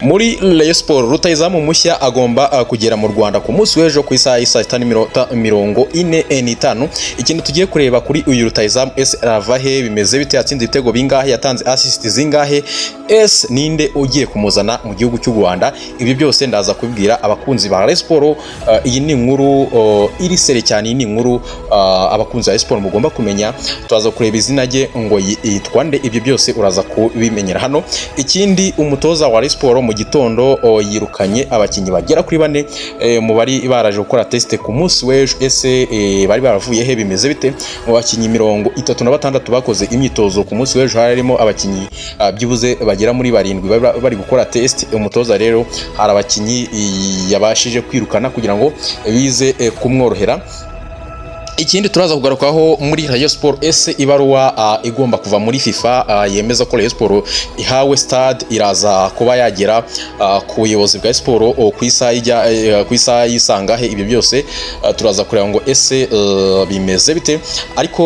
Muri Rayon Sport, rutahizamu mushya agomba kugera mu Rwanda ku munsi w'ejo ku isaha y'i saa sita n'iminota 45. Ikintu tugiye kureba kuri uyu rutahizamu: ese arava he? Bimeze bite? Yatsinze ibitego bingahe? Yatanze assist zingahe? Ese ninde ugiye kumuzana mu gihugu cy'u Rwanda? Ibyo byose ndaza kubibwira abakunzi ba Rayon Sport. Iyi ni inkuru iri sere cyane, iyi ni inkuru abakunzi ba Rayon Sport mugomba kumenya. Turaza kureba izina rye ngo yitwa nde, ibyo byose uraza kubimenyera hano. Ikindi, umutoza wa Rayon Sport mu gitondo yirukanye abakinnyi bagera kuri bane mu bari baraje gukora test ku munsi w'ejo. Ese bari baravuye he? Bimeze bite? Mu bakinnyi 36 bakoze imyitozo ku munsi w'ejo, harimo abakinnyi byibuze bagera muri barindwi bari gukora test. Umutoza rero hari abakinnyi yabashije kwirukana kugira ngo bize kumworohera. Ikindi turaza kugarukaho muri Rayon Sport: ese ibaruwa igomba kuva muri FIFA yemeza ko Rayon Sport ihawe stade iraza kuba yagera ku buyobozi bwa Sport ku isaha ijya ku isaha y'isangahe? Ibyo byose turaza kureba ngo ese bimeze bite. Ariko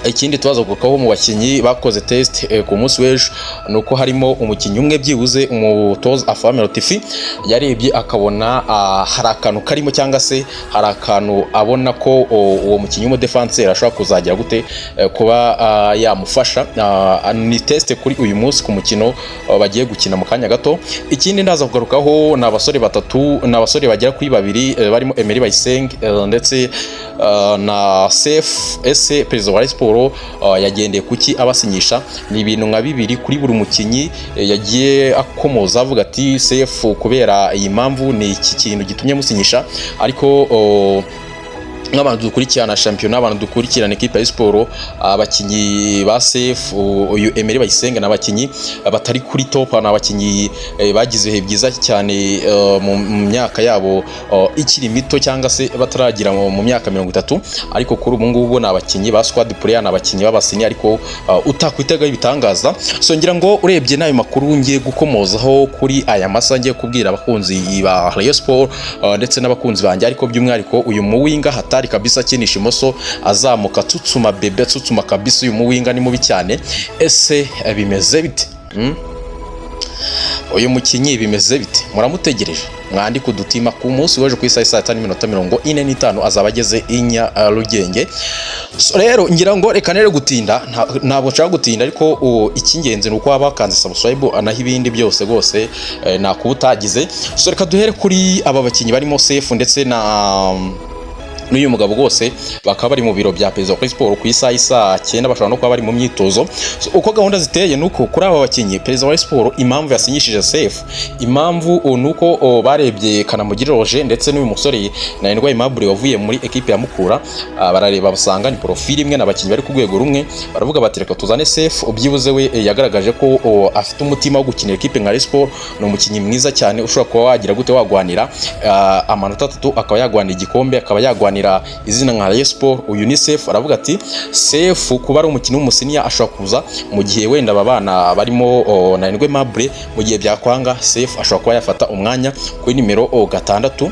ikindi tubaza kugarukaho mu bakinnyi bakoze test ku munsi w'ejo ni uko harimo umukinnyi umwe byibuze umutoza Afahmia Lotfi yarebye akabona hari akantu karimo, cyangwa se hari akantu abona ko uwo mukinnyi w'umudefanseri ashobora kuzagira gute kuba yamufasha. Ni test kuri uyu munsi ku mukino bagiye gukina mu kanya gato. Ikindi ndaza kugarukaho ni abasore batatu, ni abasore bagera kuri babiri barimo Emery Bayisenge ndetse na Sef. Ese perezida wa Rayon Sport yagendeye kuki abasinyisha? Ni ibintu nka bibiri kuri buri mukinnyi yagiye akomoza avuga ati: "Sef kubera iyi mpamvu ni iki kintu gitumye musinyisha." Ariko nk'abantu dukurikirana shampiyona, abantu dukurikirana ekipa ya siporo, abakinnyi ba Sefu, uyu Emery Bayisenge, ni abakinnyi batari kuri top, ni abakinnyi bagize ibihe byiza cyane mu myaka yabo ikiri mito, cyangwa se bataragira mu myaka 30. Ariko kuri ubu ngubu ni abakinnyi ba squad player, ni abakinnyi b'abasini, ariko utakwitegaho ibitangaza. So ngira ngo urebye n'ayo makuru ngiye gukomozaho kuri aya masaha, ngiye kubwira abakunzi ba Rayon Sport ndetse n'abakunzi banjye, ariko by'umwihariko uyu muwinga hatari kabisa, akinisha imoso, azamuka tsutsuma bebe, tsutsuma kabisa. Uyu muwinga ni mubi cyane. Ese bimeze bite? Uyu mukinnyi bimeze bite? Muramutegereje? Mwandike udutima. Ku munsi w'ejo ku isaha saa tanu n'iminota 45 azaba ageze i Nyarugenge. So rero ngira ngo reka nere gutinda, ntabwo nshaka gutinda, ariko icy'ingenzi ni uko waba wakanze subscribe, naho ibindi byose rwose nakuba utagize. So reka duhere kuri aba bakinnyi barimo Sefu ndetse na n'uyu mugabo rwose, bakaba bari mu biro bya perezida wa siporo ku isaha y'isaa cyenda, bashobora no kuba bari mu myitozo. So, uko gahunda ziteye ni uko kuri aba bakinnyi, perezida wa siporo impamvu yasinyishije Sefu, impamvu ni uko barebye Kanamugire Roger ndetse n'uyu musore Ntarindwa Aimable wavuye muri ekipe ya Mukura, barareba basanga ni profile imwe, n'abakinnyi bari ku rwego rumwe. Baravuga bati: "Reka tuzane Sefu." Byibuze we yagaragaje ko afite umutima wo gukinira ekipe nka Rayon Sport, ni umukinnyi mwiza cyane ushobora kuba wagira gute, wagwanira amanota atatu, akaba yagwanira igikombe, akaba yagwanira izina nka Rayon Sport. Uyu ni Sefu. Aravuga ati Sefu kuba ari umukinnyi w'umusiniya, ashobora kuza mu gihe wenda aba bana barimo Ntarindwa Aimable, mu gihe byakwanga, Sefu ashobora kuba yafata umwanya kuri nimero 6.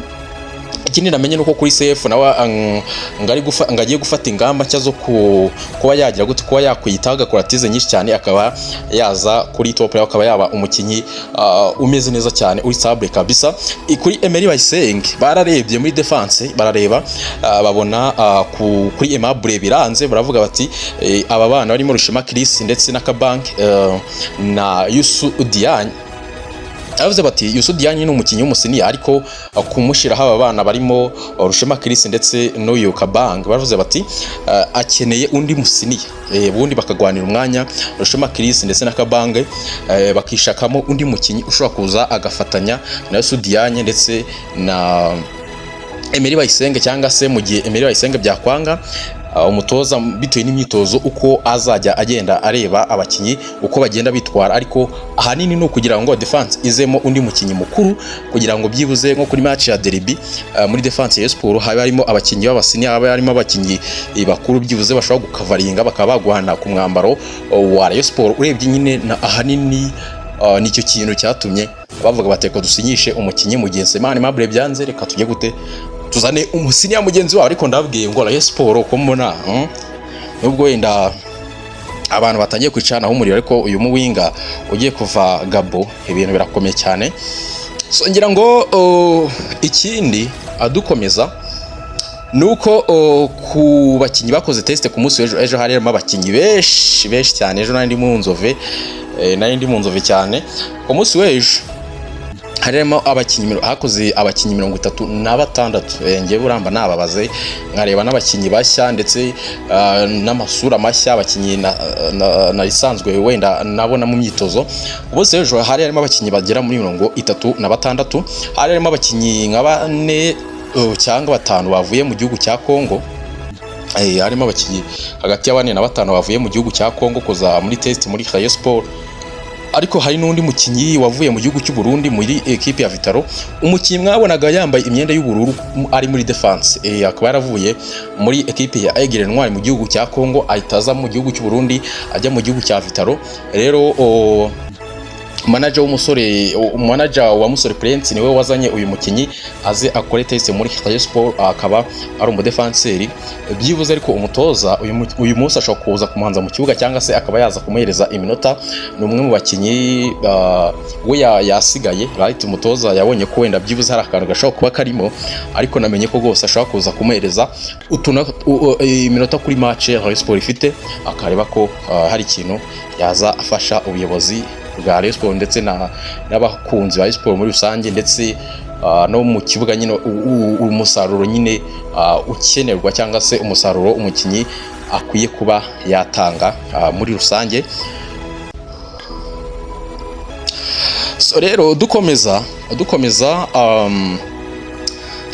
Ikindi namenye nuko kuri Sefu nawe ngo agiye gufata ingamba nshya zo kuba yagira gute, kuba yakwiyitaho, agakora tize nyinshi cyane, akaba yaza kuri top level, akaba yaba umukinnyi umeze neza cyane, uri stable kabisa. Kuri Emery Bayisenge, bararebye muri defense, barareba babona kuri Aimable biranze. Baravuga bati aba bana barimo Rushema Chris ndetse na Kabank na Youssou Diagne. Aravuze bati Youssou Diagne ni umukinnyi w'umusiniya, ariko kumushyiraho aba bana barimo Rushema Chris ndetse n'uyu Kabang, baravuze bati akeneye undi musiniya, ubundi bakagwanira umwanya Rushema Chris ndetse na Kabang, bakishakamo undi mukinnyi ushobora kuza agafatanya na Youssou Diagne ndetse na Emery Bayisenge, cyangwa se mu gihe Emery Bayisenge byakwanga, umutoza bitewe n'imyitozo uko azajya agenda areba abakinnyi uko bagenda bitwara. Ariko ahanini ni ukugira ngo defense izemo undi mukinnyi mukuru, kugira ngo byibuze nko kuri match ya derby muri defense ya Sport habe harimo abakinnyi b'abasiniya, habe harimo abakinnyi bakuru byibuze bashobora gukavaringa, bakaba baguhana ku mwambaro wa Rayon Sport. Urebye nyine na ahanini nicyo kintu cyatumye bavuga bati: "Reka dusinyishe umukinnyi mu gihe Semani Aimable byanze, reka tujye gute, tuzane umusiniya mugenzi wabo." Ariko ndababwiye ngo Rayon Sport uko mbona, nubwo wenda Abantu batangiye kwicanaho umuriro, ariko uyu muwinga ugiye kuva Gabo, ibintu birakomeye cyane. So ngira ngo ikindi adukomeza nuko ku bakinnyi bakoze test ku munsi w'ejo, ejo harimo abakinnyi benshi benshi cyane. Ejo nari ndi mu Nzove, nari ndi mu Nzove cyane. Ku munsi w'ejo harimo abakinnyi, hakoze abakinnyi 36. Ngewe uramba nababaze, nkareba n'abakinnyi bashya ndetse n'amasura mashya, abakinnyi na isanzwe wenda nabona mu myitozo. Bose ejo hari harimo abakinnyi bagera muri 36. Hari harimo abakinnyi nka bane cyangwa batanu bavuye mu gihugu cya Congo. Harimo abakinnyi hagati ya bane na batanu bavuye mu gihugu cya Congo kuza muri test muri Rayon Sport, ariko hari n'undi mukinnyi wavuye mu gihugu cy'u Burundi muri ekipe ya Vitalo, umukinnyi mwabonaga yambaye imyenda y'ubururu ari muri defense, akaba yaravuye muri ekipe ya Aigle Noir mu gihugu cya Congo, ahita aza mu gihugu cy'u Burundi, ajya mu gihugu cya Vitalo. Rero manager w'umusore, manager wa Musore Prince, niwe wazanye uyu mukinnyi aze akore test muri Rayon Sport, akaba ari umudefanseri byibuze. Ariko umutoza uyu munsi ashobora kuza kumuhanza mu kibuga cyangwa se akaba yaza kumuhereza iminota. Ni umwe mu bakinnyi we yasigaye right. Umutoza yabonye ko wenda byibuze hari akantu gashobora kuba karimo, ariko namenye ko rwose ashobora kuza kumuhereza iminota kuri match Rayon Sport ifite, akareba ko hari ikintu yaza afasha ubuyobozi bwa Rayon Sport ndetse n'abakunzi ba Rayon Sport muri rusange, ndetse no mu kibuga nyine umusaruro nyine ukenerwa cyangwa se umusaruro umukinnyi akwiye kuba yatanga muri rusange. So rero dukomeza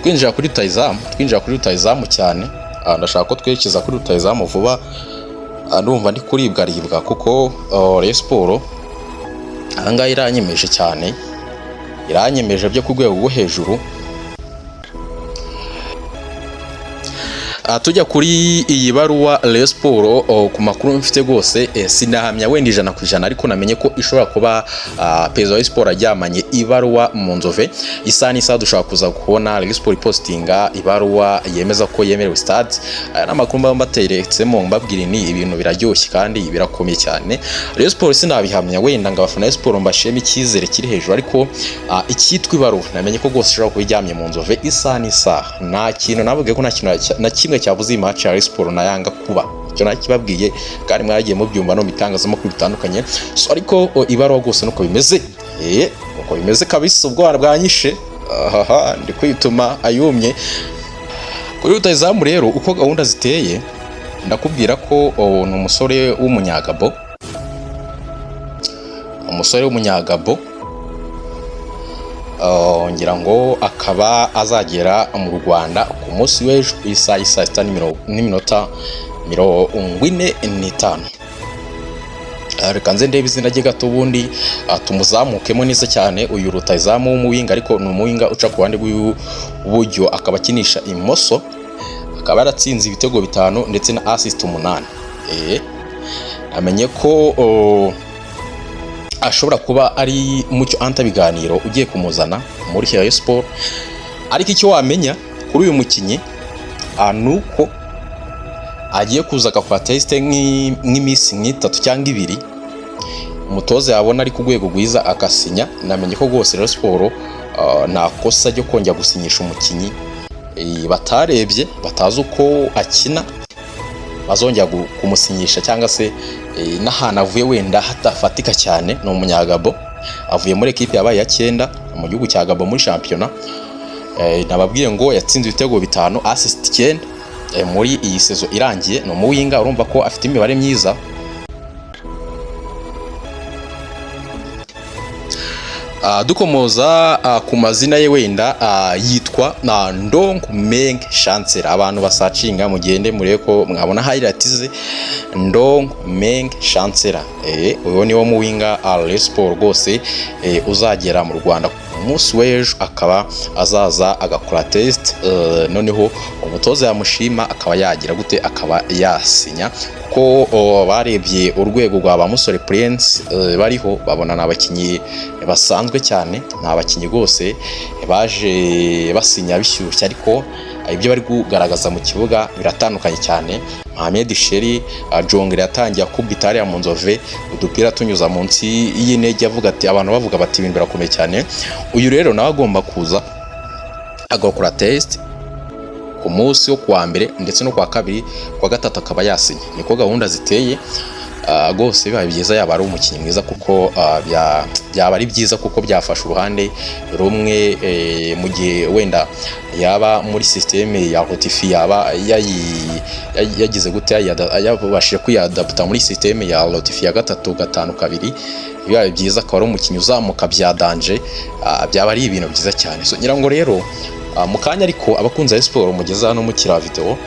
twinjira kuri rutahizamu, twinjira kuri rutahizamu cyane. Ndashaka ko twerekeza kuri rutahizamu vuba. Ndumva ndi kuribwaribwa kuko Rayon Sport ahangaha iranyemeje cyane, iranyemeje byo ku rwego rwo hejuru. Tujya kuri iyi baruwa Rayon Sport, ku makuru mfite rwose, sinahamya wenda 100%, ariko namenye ko ishobora kuba perezida wa Sport aryamanye ibaruwa mu Nzove. Isaha n'isaha dushobora kuza kubona Rayon Sport ipostinga ibaruwa yemeza ko yemerewe stade. Aya ni amakuru mba mbateretsemo, mbabwira ni ibintu biraryoshye kandi birakomeye cyane. Rayon Sport sinabihamya wenda ngo abafana ba Sport mbasheme icyizere kiri hejuru, ariko icyitwa ibaruwa namenye ko rwose ishobora kuba iryamye mu Nzove isaha n'isaha. Nta kintu navuge ko nta kintu na kimwe cyabuze iyi match ya Rayon Sport na Yanga kuba, icyo nakibabwiye kandi mwaragiye mubyumva no mu bitangazamakuru bitandukanye. So, ariko ibaruwa rwose nuko bimeze, uko bimeze kabisa. Ubwoba bwanyishe, ahaha, ndi kwituma ayumye. Kuri rutahizamu rero, uko gahunda ziteye, ndakubwira ko ni umusore w'umunyagabo, umusore w'umunyagabo, ngira ngo akaba azagera mu Rwanda ku munsi w'ejo ku isaha y'i saa sita n'iminota 45. Reka nze ndebe izina rye gato, ubundi tumuzamukemo neza cyane. Uyu rutahizamu w'umuwinga, ariko ni umuwinga uca ku ruhande rw'iburyo, akaba akinisha imoso, akaba yaratsinze ibitego bitanu ndetse na assist 8. Amenye ko ashobora kuba ari Mucyo Anta Biganiro ugiye kumuzana muri Rayon Sport. Ariko icyo wamenya kuri uyu mukinnyi ni uko agiye kuza agakora test nk'iminsi nk'itatu cyangwa ibiri, umutoza yabona ari ku rwego rwiza agasinya. Namenye ko rwose Rayon Sport nta kosa ryo kongera gusinyisha umukinnyi batarebye, batazi uko akina, bazongera kumusinyisha cyangwa se n'ahantu avuye wenda hatafatika cyane. Ni umunyagabo, avuye muri ekipe yabaye ya cyenda mu gihugu cya Gabo muri shampiyona. Nababwiye ngo yatsinze ibitego bitanu, assist 9 muri iyi saison irangiye. Ni umuwinga, urumva ko afite imibare myiza. Dukomoza ku mazina ye wenda, yitwa na Ndong Meng Chancellor. Abantu basacinga mugende murebe ko mwabona highlight ze. Ndong Meng Chancellor, uyu ni wo muwinga Rayon Sport rwose uzagera mu Rwanda ku munsi w'ejo, akaba azaza agakora test, noneho umutoza yamushima akaba yagira gute, akaba yasinya. Kuko barebye urwego rwa ba Musore Prince bariho, babona ni abakinnyi basanzwe cyane, ni abakinnyi rwose baje basinya bishyushye, ariko ibyo bari kugaragaza mu kibuga biratandukanye cyane. Mohamed Sheri Jongere yatangiye akubita hariya mu Nzove udupira tunyuza munsi y'intege, avuga ati, abantu bavuga bati ibintu birakomeye cyane. Uyu rero nawe agomba kuza agakora test ku munsi wo kuwa mbere ndetse no kuwa kabiri, kuwa gatatu akaba yasinye. Niko gahunda ziteye. Rwose bibaye byiza yaba ari umukinnyi mwiza, kuko byaba ari byiza, kuko byafasha uruhande rumwe mu gihe wenda yaba muri système ya Lotfi, yaba yagize gute, yabashije kwiyadaputa muri système ya Lotfi ya 3-5-2. Bibaye byiza akaba ari umukinnyi uzamuka bya danger, byaba ari ibintu byiza cyane. So ngira ngo rero mu kanya, ariko abakunzi ba siporo mugeze hano mukira video,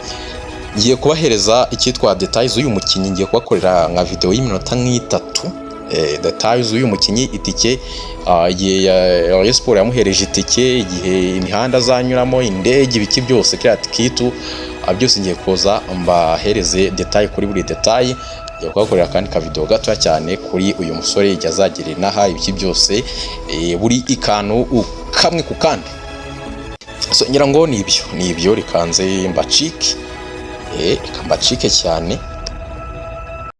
ngiye kubahereza icyitwa details z'uyu mukinnyi. Ngiye kubakorera nka video y'iminota nk'itatu, details z'uyu mukinnyi, itike, igihe Rayon Sport yamuhereje itike, igihe imihanda azanyuramo, indege, ibiki byose, kiriya kitu byose ngiye kuza mbahereze detail kuri buri detail. Ngiye kubakorera akandi ka video gatoya cyane kuri uyu musore, igihe azagira inaha, ibiki byose, buri ikantu kamwe ku kandi. So ngira ngo ni ibyo, rikanze mbacike, reka mbacike cyane.